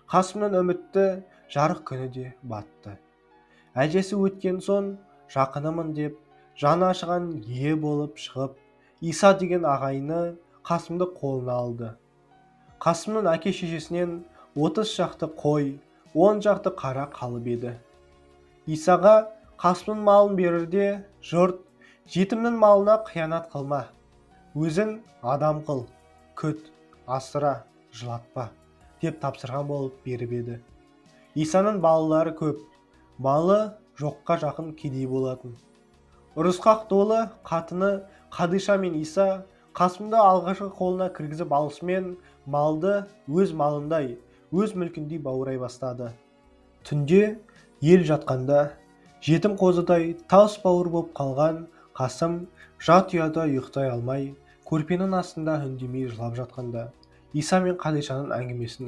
Қасымның үмітті жарық күні де батты. Әжесі өткен соң жақынымын деп жаны ашыған ие болып шығып, Иса деген ағайыны Қасымды қолына алды. Қасымның әке шешесінен 30 шақты қой, 10 шақты қара қалып еді. Исаға Қасымның малын берерде жұрт: жетімнің малына қиянат қылма, өзің адам қыл, күт, асыра, жылатпа деп тапсырған болып беріп еді. Исаның балалары көп, малы жоққа жақын кедей болатын. Ұрысқақ долы қатыны Қадиша мен Иса Қасымды алғашқы қолына кіргізіп алысымен малды өз малындай, өз мүлкіндей баурай бастады. Түнде ел жатқанда жетім қозыдай тас бауыр боп қалған Қасым жат ұяда ұйықтай алмай, көрпенің астында үндемей жылап жатқанда Иса мен Қадишаның әңгімесін